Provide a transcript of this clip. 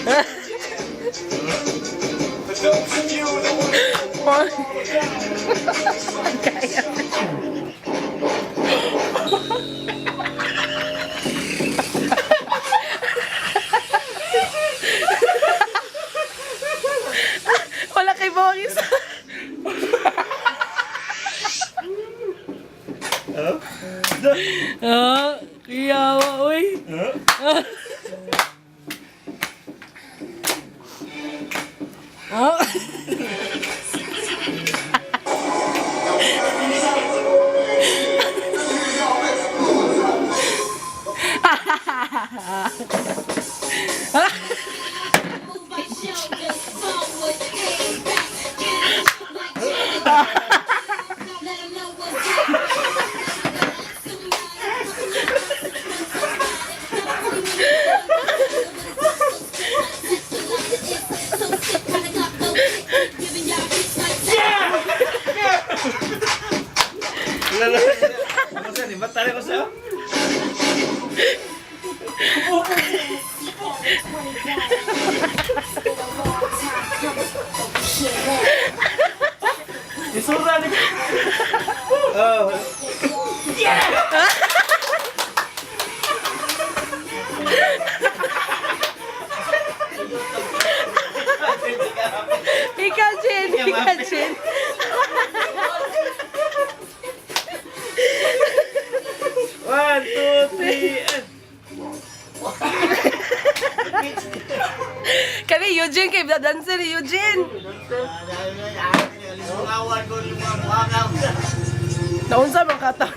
Kaya. Wala kay Boris. Ah, kiyawa, uy. Ah. Move my shoulders forward, hands back, get it like Janet. Let 'em know what's up. Ano sa'yo? Ba't tayo ko sa'yo? Isura ni. Oh. Ikaw, Jen. Ikaw, Jen. One, two, three, and... Kami, Eugene, kay dancer ni Eugene. Naunsa man katang.